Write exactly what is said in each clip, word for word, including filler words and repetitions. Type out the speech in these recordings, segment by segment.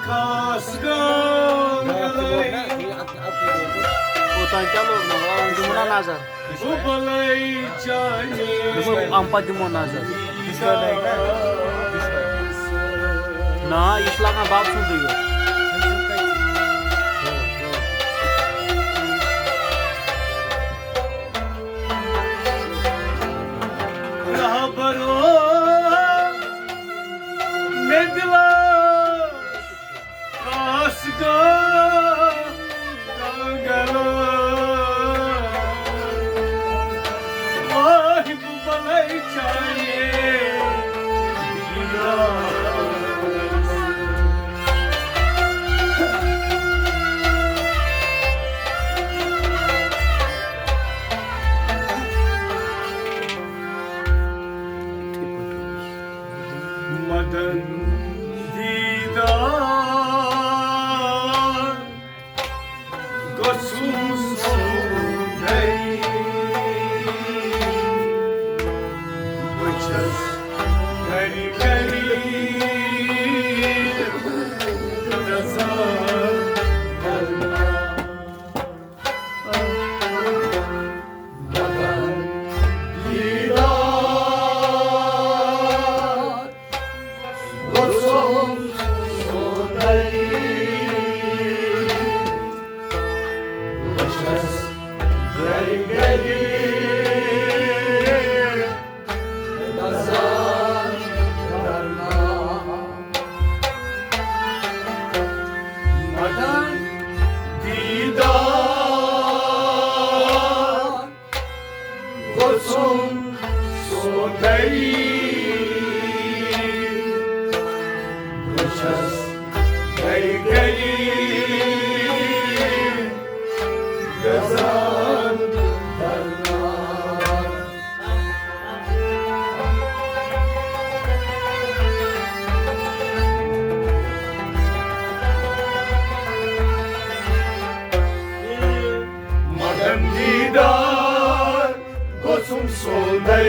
خاص گام اوتام کیٛاہ لوگ نہ؟ وۄنۍ دِمو نہ نظر۔ بُلَے چانی۔ دوٚپمَے، اَمہِ پَتہٕ دِمو نظر۔ نہ، یہِ چھُ لگان بَب سُنٛدٕے یوت۔ رہبرو، مےٚ دِلا خاص گام کانٛگرا، واہِب بلے چانے۔ مدن دیدار گژھُن سوزے۔ بہٕ چھَس گرِ گرِ گژھان۔ دیدار گژھُن سوزے۔ بہٕ چھَس گرِ گرِ گژھان۔ مدن دیدار گژھُن سوزے۔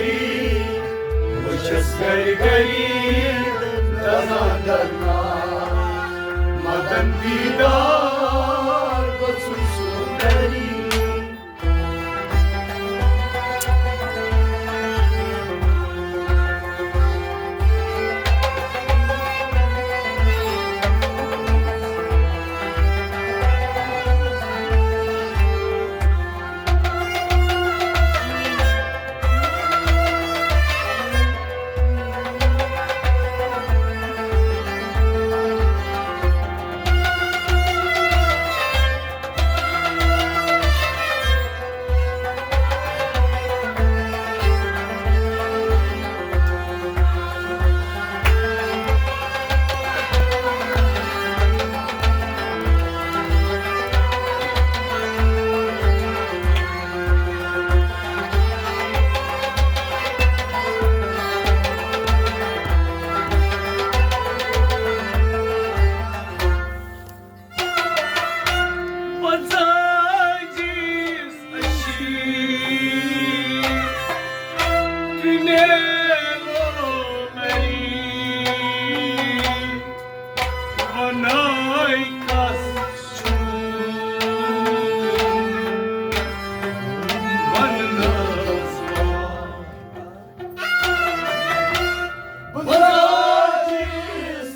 بہٕ چھَس گرِ گرِ دزان درنا۔ مدن دیدار گژھُن سوزے۔ بزاجیس اشی کنیلو مری ونائی کس چھو وننس بزاجیس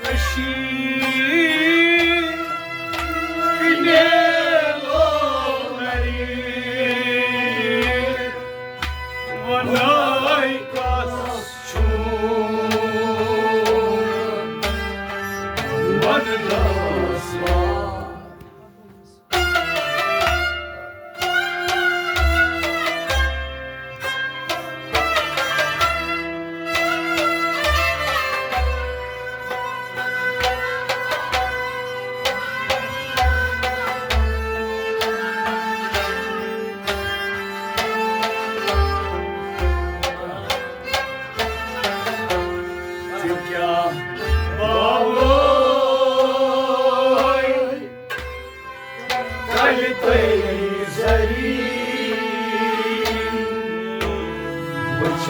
اشی کنیلو مری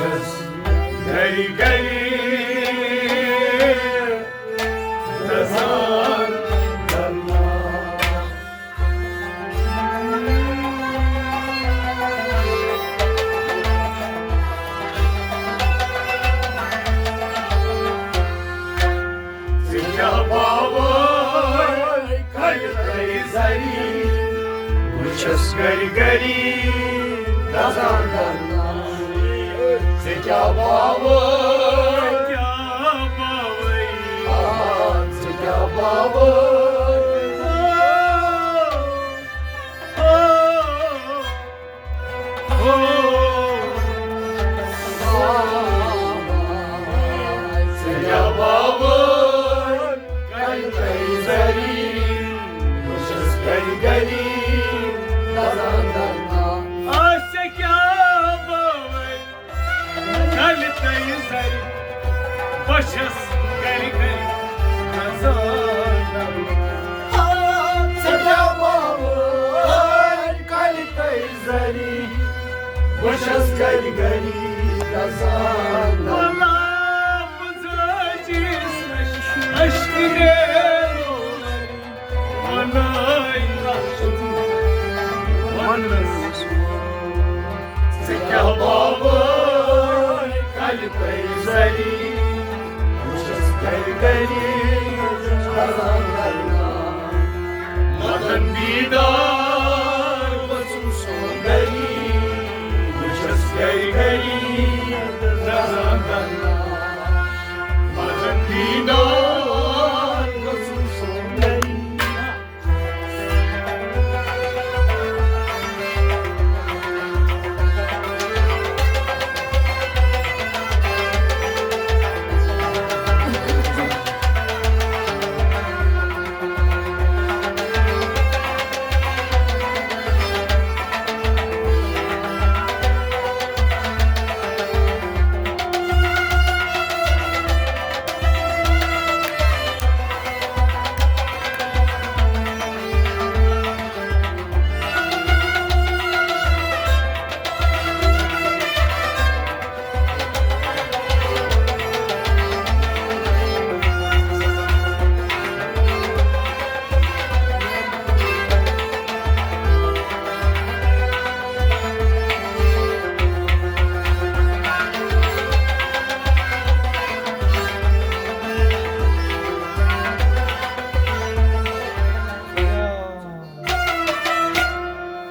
گری گری دزان کرنا۔ ژٕ کیٛاہ باوَے کَلہِ تَے زَری، بہٕ چھَس گَرِ گَری دَزان دَزان۔ ژٕ کیٛاہ باوَے، ژٕ کیٛاہ باوَے، آ، ژٕ کیٛاہ باوَے۔ بہٕ چھَس گَرِ گَرِ نَژان۔ آ، ژٕ کیٛاہ باوَے کَلہِ تَے زَری، بہٕ چھَس گَرِ گَرِ نَژان۔ وَلا بہٕ زٲجِس عشقہٕ ریلو۔ وَنَے لَفظ وَنَس، ژٕ کیٛاہ باوَے کَلہِ تَے زَری، بہٕ چھَس گَرِ گَرِ نَژان۔ مَدَن دیٖدار گوٚژھُم سون گَری، بہٕ چھَس گَرِ گَرِ نَژان۔ مَدَن دیٖدار گوٚژھُم سون گَری۔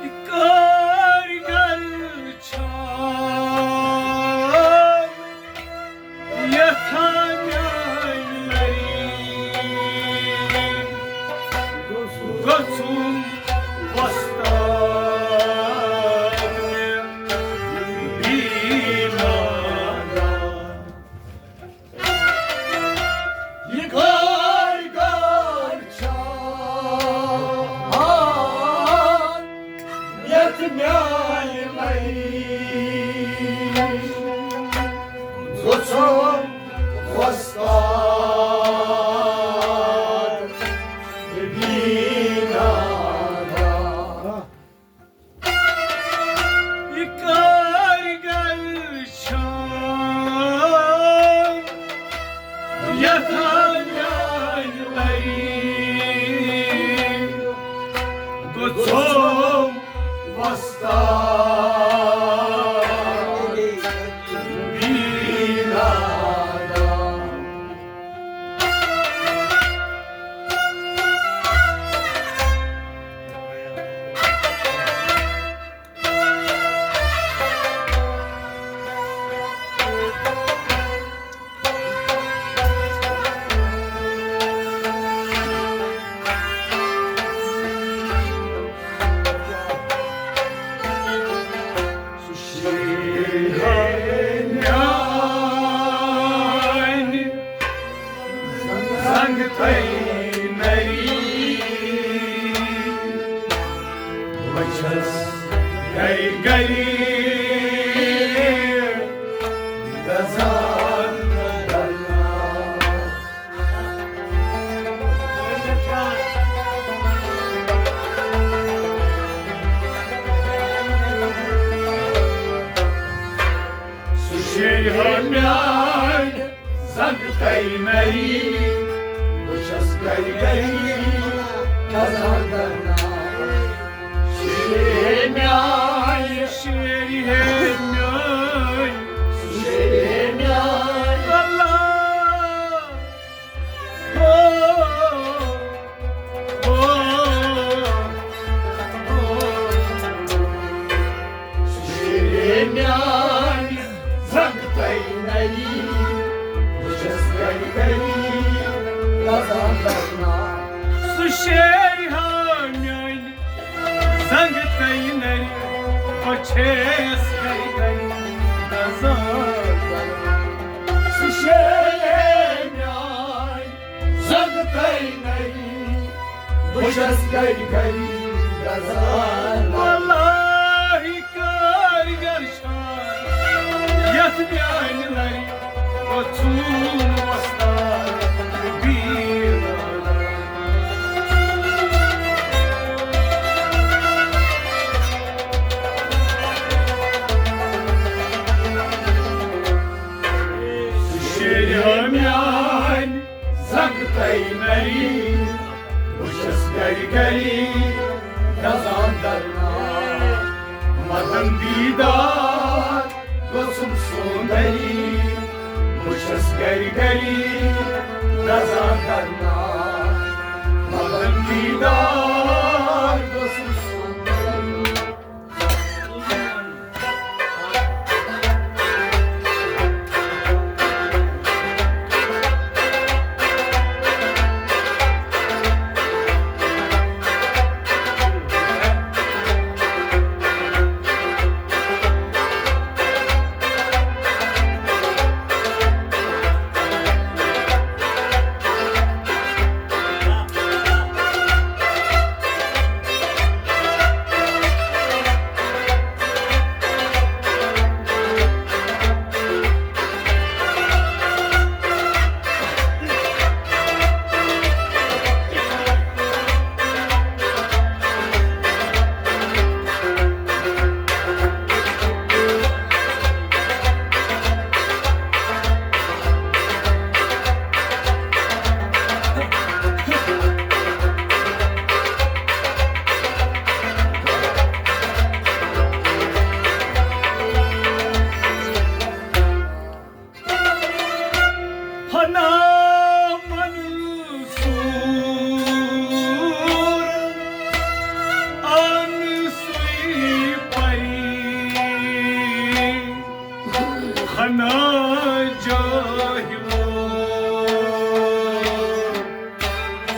یہِ کٲرۍ گر چھا یَتھ میٛانہِ لَرِ گوٚژھُم وۄستاد مےٚ بیٖنادا۔ یہِ گاے گاے چھا یَتھ میٛانہِ لَرِ گوٚژھُم وۄستاد بیٖنادا۔ یہِ کٲرۍ گر چھا یَتھ میٛانہِ لَرِ گوٚژھُم وۄستاد بیٖنادا۔ میٛانہِ زنٛگہٕ تَے نَری، بہٕ چھَس گَرِ گَرِ دَزان۔ سُہ چھُ میانہِ زنگ تئی نری، بہٕ چھَس گرِ گری گژھان دھرنا۔ شیرِ میانہِ، شیرِ ہے میانہِ، شیرِ ہے میانہِ۔ اللہ۔ شیرِ میانہِ زنگ تئی نری، بہٕ چھَس گرِ گری گژھان دھرنا۔ سُہ شیرِ ہا میانہِ زنگ تئی نری، بہٕ چھَس گرِ گری گژھان دھرنا۔ سُہ شیرِ میانہِ زنگ تئی نری، بہٕ چھَس گرِ گری گژھان۔ واللہ کارگر چھا یتھ میانہِ لرِ، وۄژھُن وۄستاد بیٖر۔ شیرِ میانہِ زنگ تئی نری، بہٕ چھَس گرِ گری گژھان دھرنا۔ مدن دیدار گوٚژھُم سُندری، بہٕ چھَس گرِ گری گژھان دھرنا۔ مدن دیدار گوٚژھُم سُندری۔ فنا منصور آن سوی پری، فنا جاہلو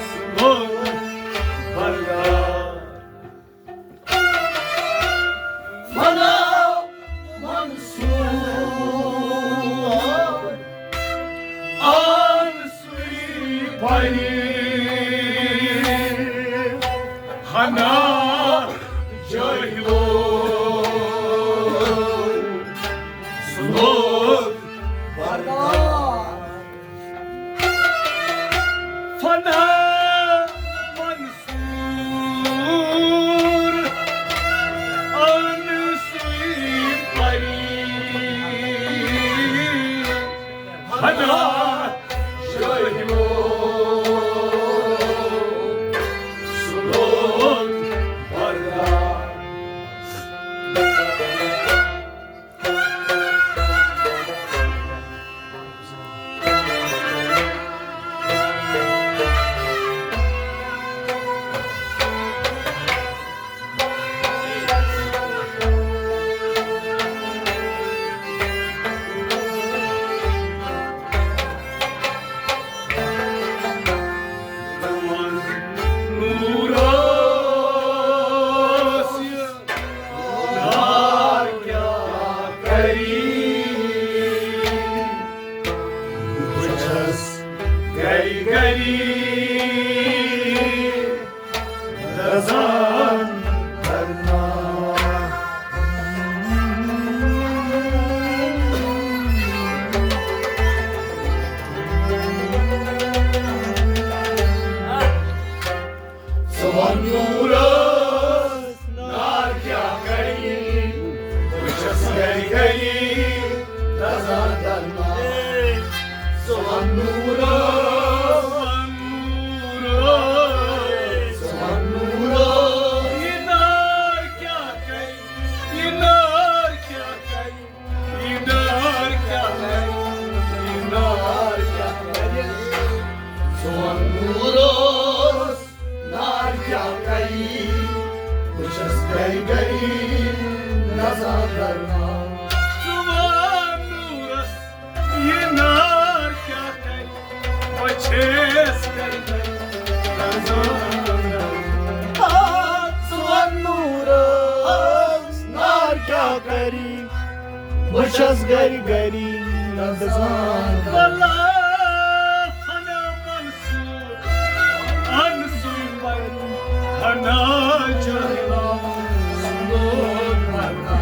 سلوک بردار۔ فنا منصور آن سوی پری، ہنا جاہلو سلوک بردار۔ فنا منصور آن سوی پری، ہنا جاہلو سلوک بردار۔ نورس نار کیٛاہ کری، بہٕ چھَس گری گری دزان کرنا۔ ژٕ وَن نوٗرس نار کیٛاہ کَرِ؟ بہٕ چھَس گَرِ گَرِ ژٕ وَن نوٗرس، یہِ نار کیٛاہ کرِ؟ بہٕ چھَس کرِ کرِ نظر۔ آ، ژٕ وَن نوٗرس، نار کیٛاہ کرِ؟ بہٕ چھَس گرِ گرِ نظر۔ بلا فنا منصور، انصور بن ہنا جہلا سلوک بنا۔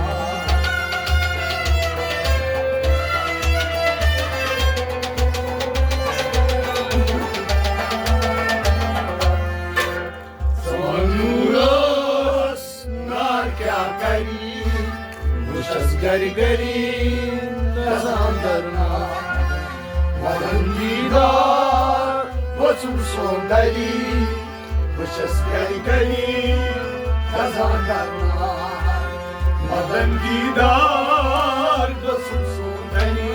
سونورس نار کیٛاہ کری؟ بہٕ چھَس گرِ گرِ گژھان درنا۔ مدن دیدار گوٚژھُم سون دری۔ بہٕ چھَس گرِ گرِ گژھان درنا۔ مدن دیدار گوٚژھُم سون دری۔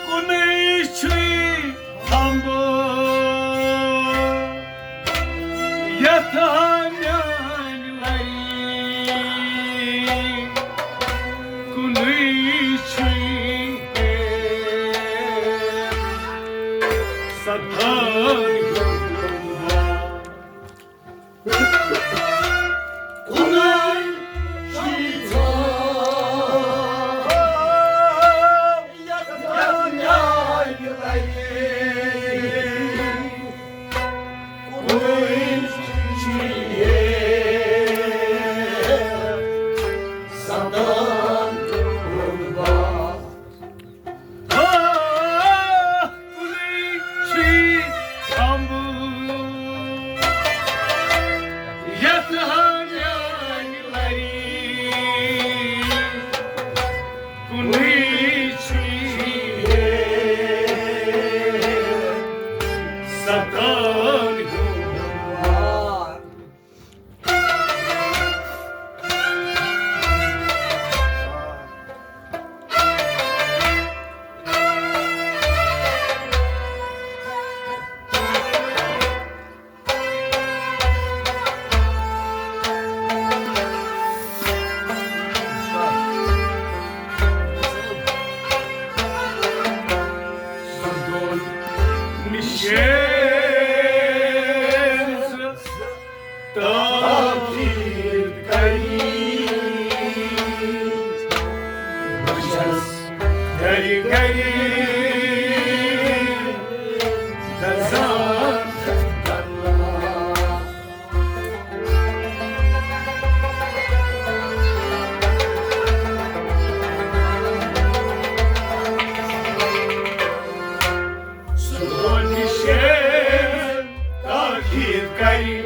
کُنُے چھُے تھمبہٕ یتھ میانہِ لرِ، کُنُے چھُے ستان۔ آ، کُنُے چھُے تھمبہٕ یتھ میانہِ لرِ، کُنُے چھُے ستان ہیوٗ۔ نشین تاخیر کری، بہٕ چھَس گرِ گرِ دزان۔ سون نشین تاخیر کری،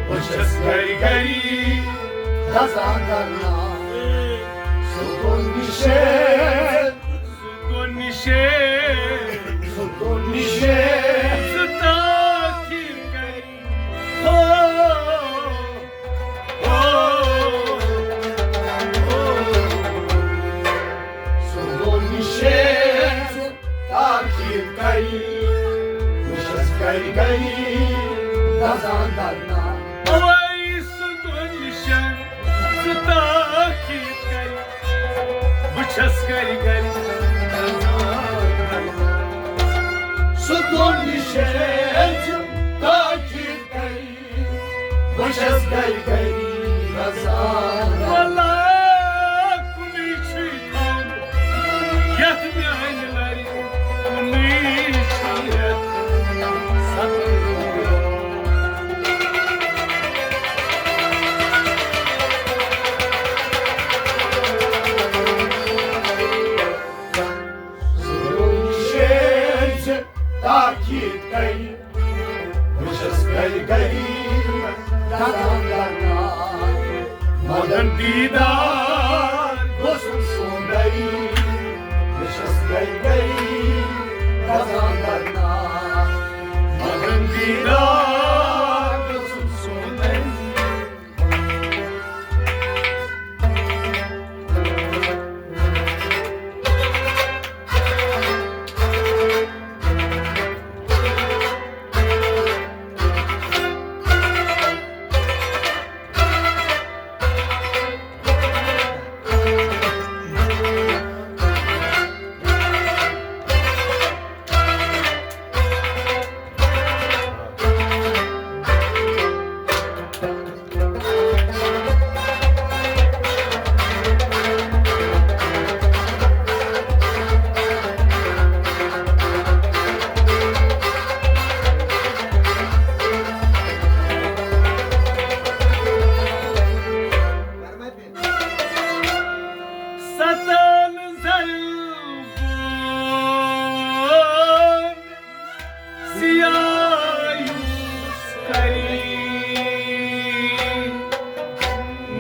بہٕ چھَس گرِ گرِ دزان درنا۔ سون نشین، سون نشین، سون نشین، سُہ تاخیر کری۔ ہو، ہو، ہو۔ سُہ گوٚو نِشیٖن تاخیر کری، بہٕ چھَس گرِ گرِ دزان درنا۔ اوے سُہ گوٚو نِشیٖن، سُہ تاخیر کری، بہٕ چھَس گرِ گرِ دزان درنا۔ سُہ گوٚو نِشیٖن، سُہ تاخیر کری، بہٕ چھَس گرِ گرِ گژھان۔ وَلہ کُنُے چھُے تھوٚد یَتھ میٛانہِ لَرِ، کُنُے چھُے یَتھ آخر کئی، بہٕ چھَس گرِ گری دَزان دَرناے۔ مدن دیٖدار گوٚژھُم سون دری، بہٕ چھَس گرِ گری دَزان دَرناے۔ مدن دیٖدار گوٚژھُم سون دری۔ ستن ضربن سیاہ یُس کری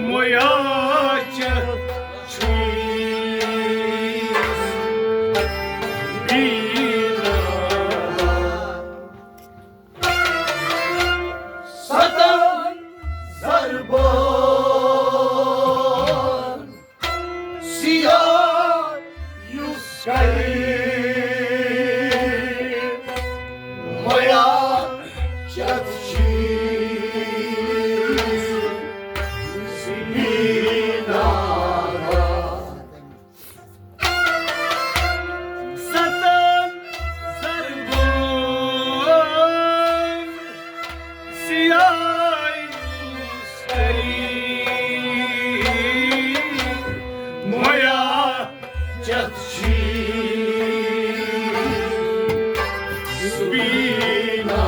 مُیا چتھ چھُس بینا۔ ستن ضربن سیاہ یُس کرِ مُیا چتھ چھُس بینا۔ ستن ضربن سیاہ یُس کری مُیا چتھ چھُس بینا۔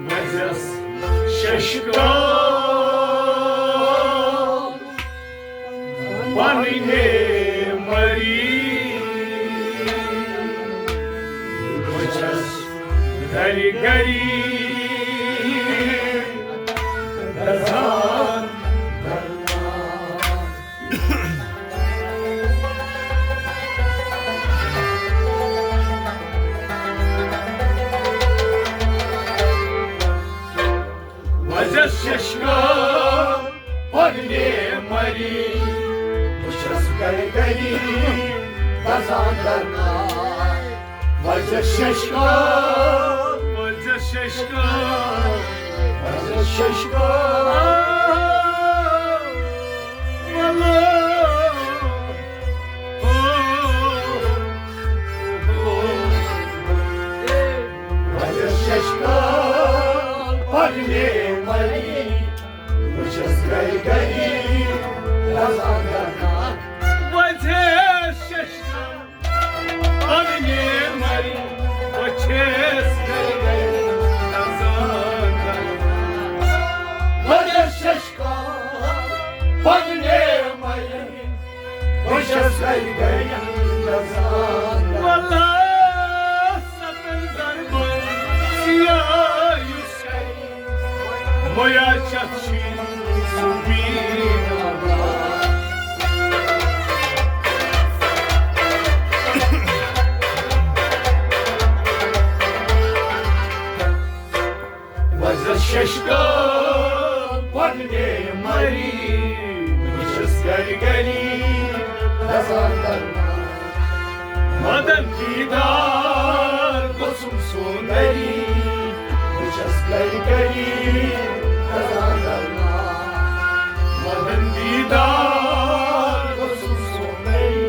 وزس ششکا پننے مری، بہٕ چھَس گرِ گری دزان۔ وزس ششکا پننے مری، بہٕ چھَس گرِ گری دزان دَرناے۔ وزس ششکا، وزس ششکا، وزس ششکا۔ وزس ششکا پننے مری، بہٕ چھَس گرِ گری دزان دَرناے۔ وزس ششکا پننے مری، بہٕ چھَس گرِ گری دزان دَرناے۔ وزس ششکا پننے مری، بہٕ چھَس گرِ گری دزان۔ واللہ ستن ضربن سیاہ یُس کرِ مُیا چتھ چھُس بینا۔ وزس ششکا پننے مری، بہٕ چھَس گرِ گری دزان دَرناے۔ مدن دیٖدار گوٚژھُم سون دری، بہٕ چھَس گرِ گری دزان دَرناے۔ مدن دیٖدار گوٚژھُم سون دری۔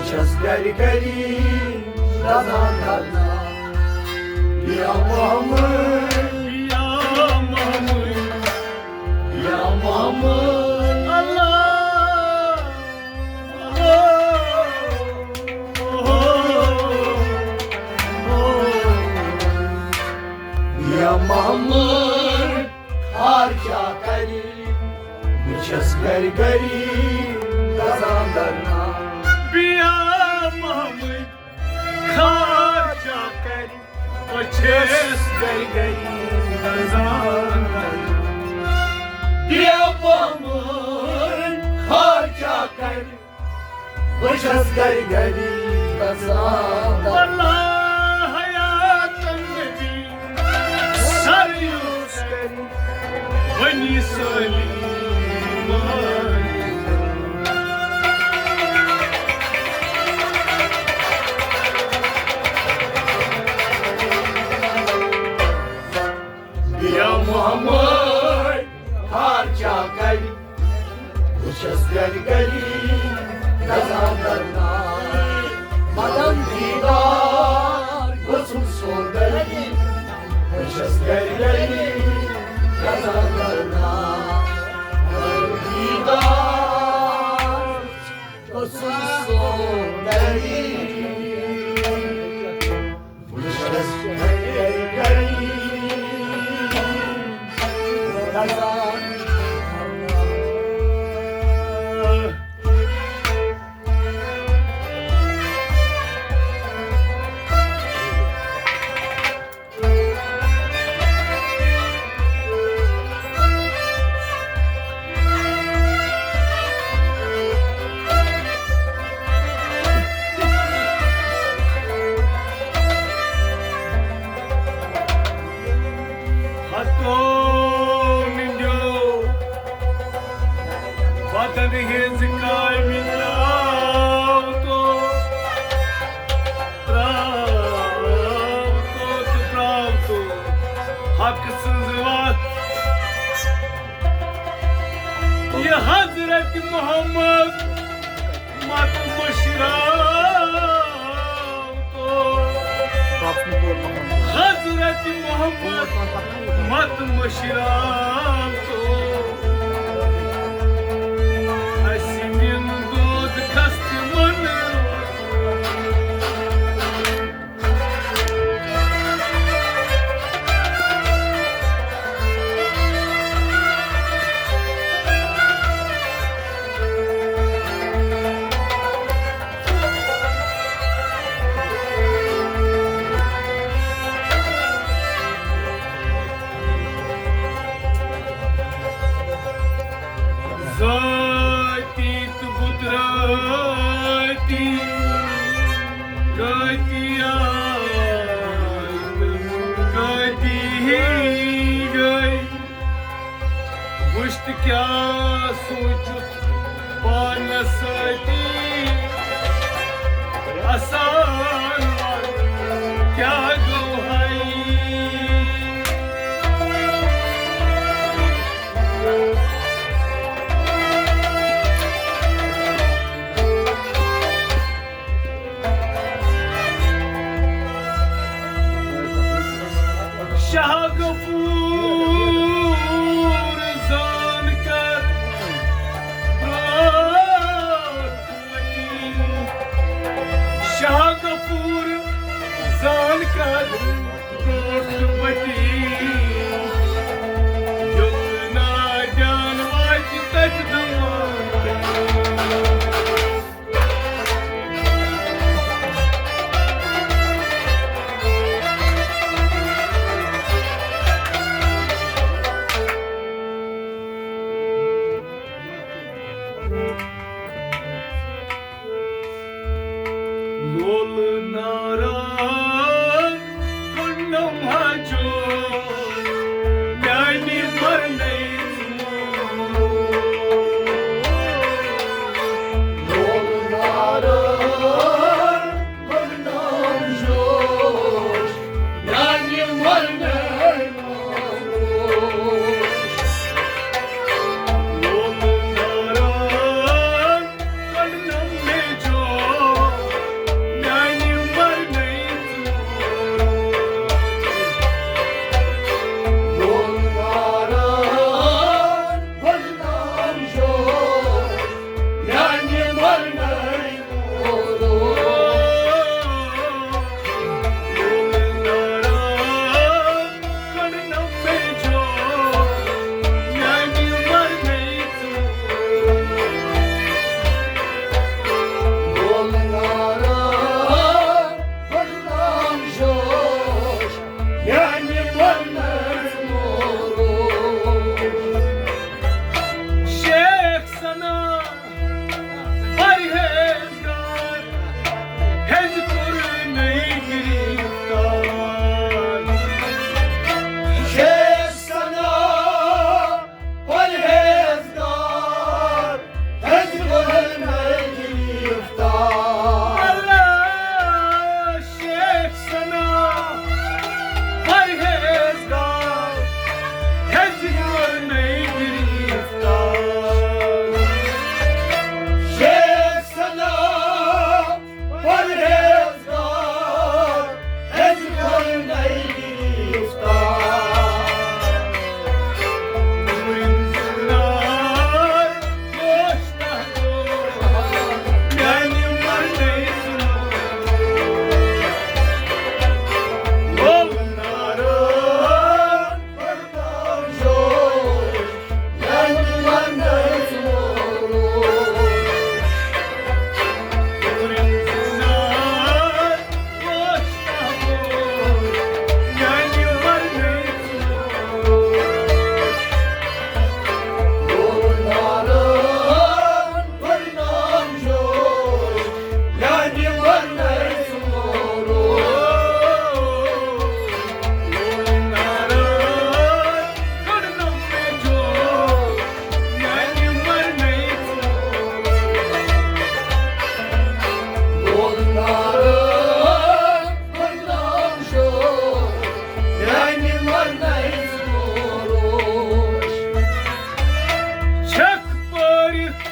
چھَس گَرِ گَری دَزان دَزان۔ یا محمد، یا محمد، یا محمد۔ اللہ، اللہ، اللہ۔ یا محمد، خار کیٛاہ کَرِ؟ بہٕ چھَس گَرِ گَری دَزان دَزان۔ بیا محمد، خار کیٛاہ کَرِ؟ بہٕ چھَس گَرِ گَری دَزان دَزان۔ بیا محمد، خار کیٛاہ کَرِ؟ بہٕ چھَس گَرِ گَری دَزان۔ واللہ حیاتن نبی سر یوس کَرِ بنی سٲلی۔ یا محمد، خار کیٛاہ کَرِ؟ بہٕ چھَس گَرِ گَری دَزان دَزان۔ مَدَن دیٖدار گوٚژھُم سون دَزی۔ بہٕ چھَس گَرِ گَری دَزان دَزان۔ مَدَن دیٖدار گوٚژھُم سون دَزی۔ ہتو مِنڈیو بدن ہٕنٛز کامہِ ترٛاو تو، ترٛاو تو تہٕ ترٛاو تو حق سٕنٛز وَتھ۔ یہِ حضرت محمد مت مشراو تو، حضرت محمد مت مشراو تو۔ اَسہِ نِن دود کھستہٕ من۔ ذٲتی تہٕ قُدرتی، کٲتی آے تہٕ کٲتی گٔے۔ وٕچھ تہٕ کیٛاہ سوٗنٛچُتھ پانس سۭتی، اَسان وَن کیٛاہ گوٚو ہَے؟ شاہ غفور زانکر برٛونٛٹھ وتی۔ شاہ غفور زانکر برٛونٛٹھ وتی۔ یوٚت نادان واتہِ تَتہِ دُعا۔ لول ناران کنم ہاجو میانی مرنے۔ لول ناران کنم جوش میانی مرنے۔ لول ناران کنم میں جوش چھکھ پٲرِتھ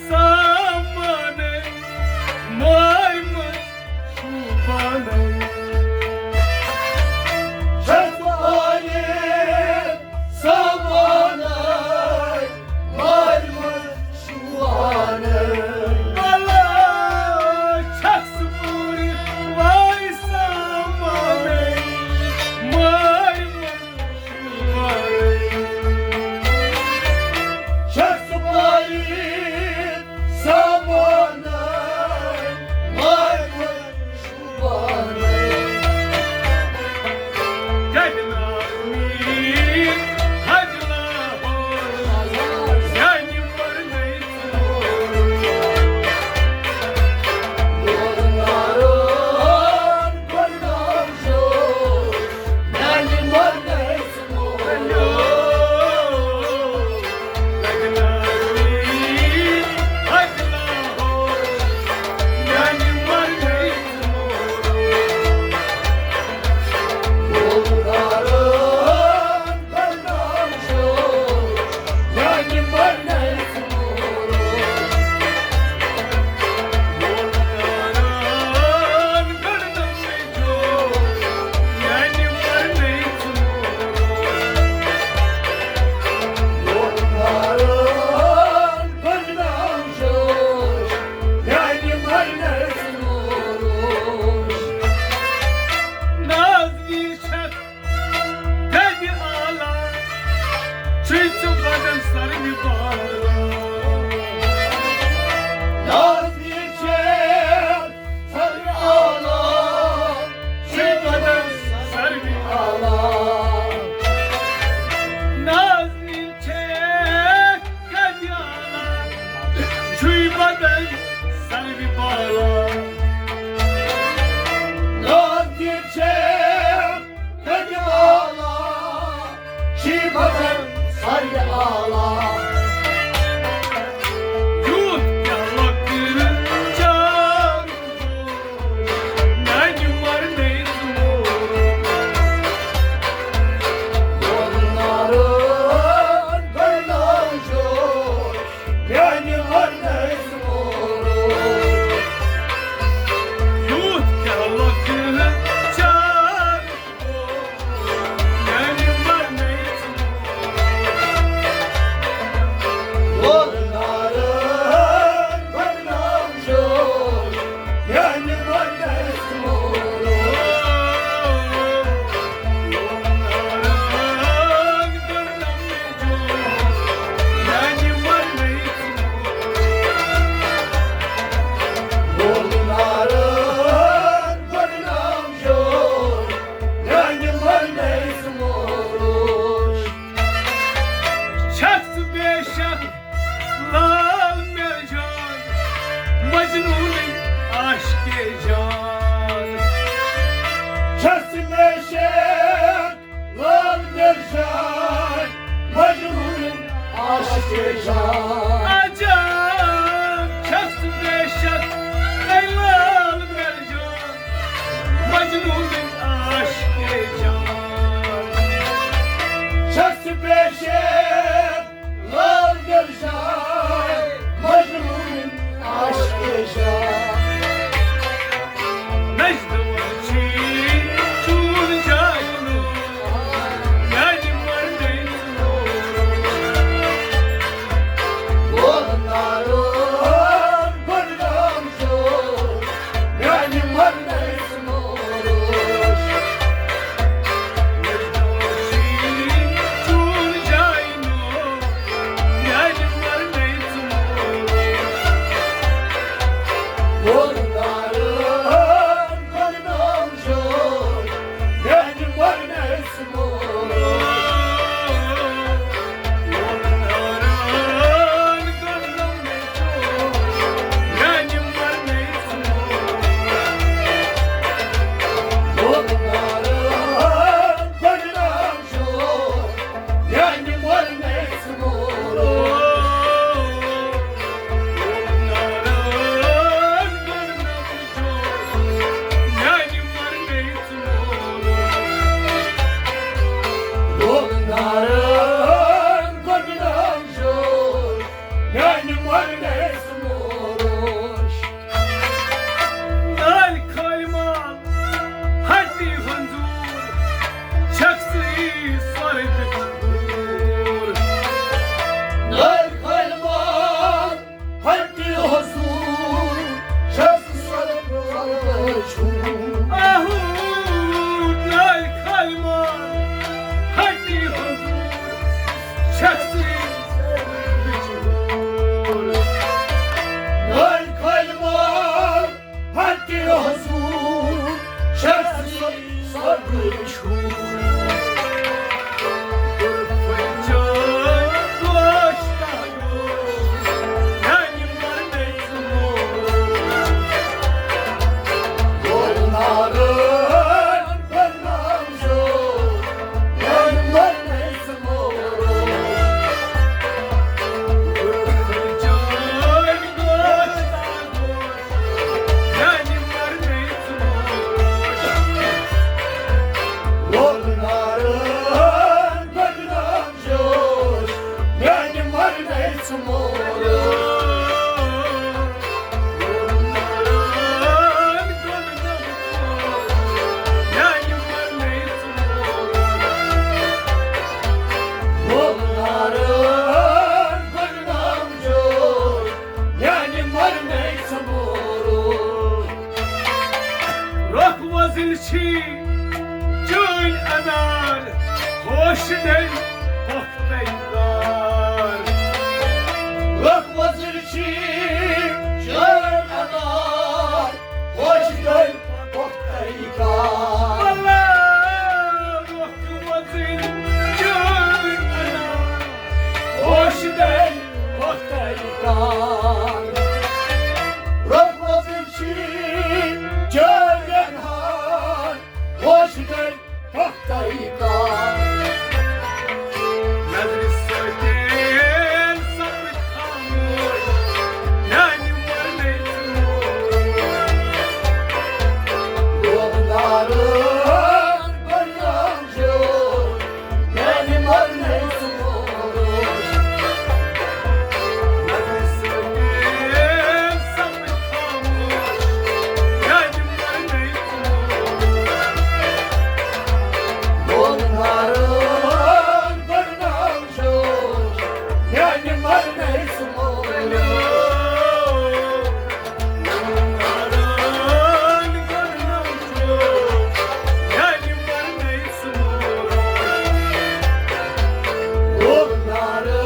سامانَے، مارِ منٛز چھُ پانَے۔ چھکھ پٲرِتھ سامانَے، مارِ منٛز چھُ پانَے۔ اللہ چھکھ ژٕ چھی چٲنۍ انار، ہوش ڈٔلۍ پۄختَے کار۔ لکھ وۄزٕلۍ چھی چٲنۍ انار، ہوش ڈٔلۍ پۄختَے کار۔ اللہ، لکھ وۄزٕلۍ چٲنۍ انار، ہوش ڈٔلۍ پۄختَے کار۔ لکھ وۄزٕلۍ چھی چٲنۍ انار، ہوش ڈٔلۍ پۄختَے کار۔ نظرِ سۭتۍ سپٕدۍ خاموش میانہِ مرنٕچ موج۔ لوگ نارٕ گۄڈٕنیُک جوش میانہِ مرنٕچ موج۔ نظرِ سۭتۍ سپٕدۍ خاموش میانہِ مرنٕچ موج۔ لوگ نارٕ گۄڈٕنیُک جوش میانہِ مرنٕچ موج۔ لوگ نارٕ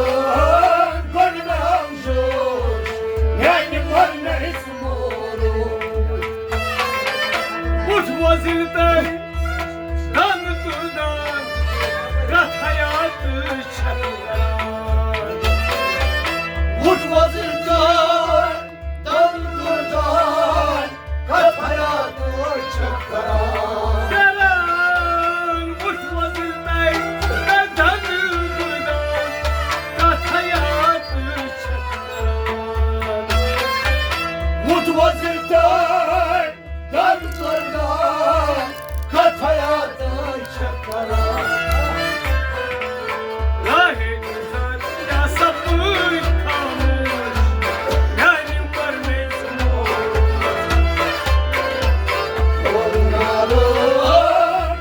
گۄڈٕنیُک جوش میانہِ مرنٕچ موج۔ اُٹھ وۄزٕلۍ تہٕ دَنٛد تُلدار، کَتھ حیاتٕچ چھَکھ کران۔ اُٹھ وۄزٕلۍ تہٕ دَنٛد تُلدار، کَتھ حیاتٕچ چھَکھ کران۔ کران۔ اُٹھ وۄزٕلۍ تہٕ دَنٛد تُلدار، کَتھ حیاتٕچ چھَکھ کران۔ اُٹھ وۄزٕلۍ تہٕ دَنٛد تُلدار، کَتھ حیاتٕچ چھَکھ کران۔ راہے گُزر یا سپٕدۍ خاموش میانہِ مرنٕچ موج۔ لوگ نارٕ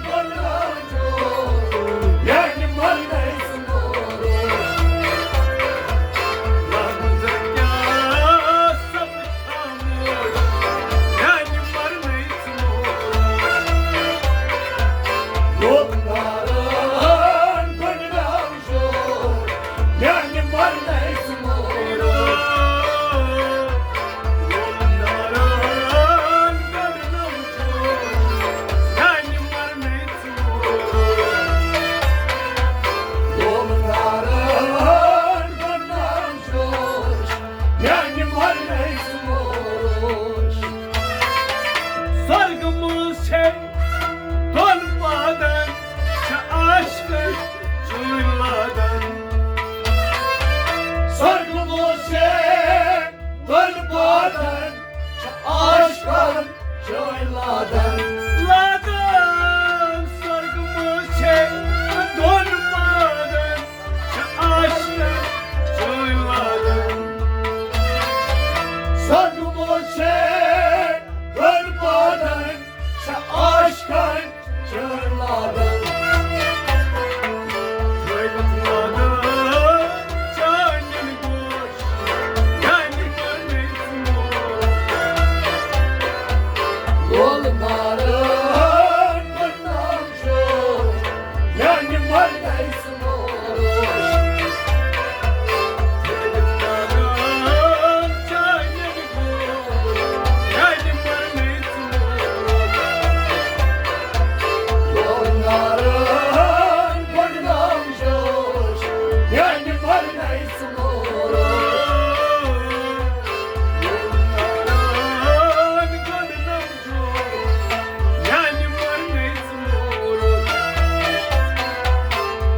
گۄڈٕنیُک جوش میانہِ مرنٕچ موج۔ راہے گُزر یا سپٕدۍ خاموش میانہِ مرنٕچ موج۔ لوگ نارٕ گۄڈٕنیُک جوش میانہِ مرنٕچ موج۔ لوگ نارٕ گۄڈٕنیُک جوش میانہِ مرنٕچ موج۔ لوگ نارٕ گۄڈٕنیُک جوش میانہِ مرنٕچ موج۔ سۄرگہٕ منٛز چھے دۄن پادن چھِ عاشقن چٲنۍ لادن۔ سۄرگہٕ منٛز چھے دۄن پادن چھِ عاشقن چٲنۍ لادن۔ لادن۔ سۄرگہٕ منٛز چھے دۄن پادن چھِ عاشقن چٲنۍ لادن۔ سۄرگہٕ منٛز چھے دۄن پادن چھِ عاشقن چٲنۍ لادن۔ تھٲوِتھ لادن چٲنٮ۪ن گوش میانہِ مرنٕچ موج۔ لول نارن بنام چھُ میانہِ مرنٕچ موج۔ تھٲوِتھ لادن چٲنٮ۪ن گوش میانہِ مرنٕچ موج۔ لول نارن بنام چھُ میانہِ مرنٕچ موج۔ لول نارن بنام چھُ میانہِ مرنٕچ موج۔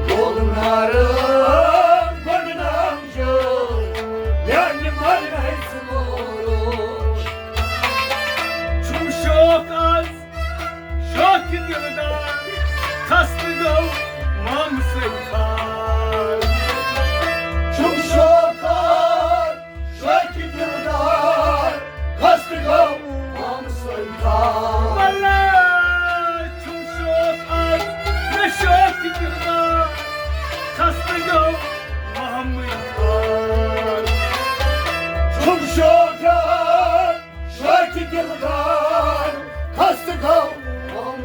لول نارن بنام چھُ میانہِ مرنٕچ موج۔ چھُم شوق آز شوقہِ دِلدار، خستہٕ گوٚو مامہٕ سٕنٛدۍ خار۔ چھُم شوق آز شوقہِ دِلدار، خستہٕ گوٚو مامہٕ سٕنٛدۍ خار۔ واللہ چھُم شوق آز مےٚ شوقہِ دِلدار، خستہٕ گوٚو مامہٕ خار۔ چھُم شوق آز شوقہِ دِلدار، خستہٕ گوٚو مامہٕ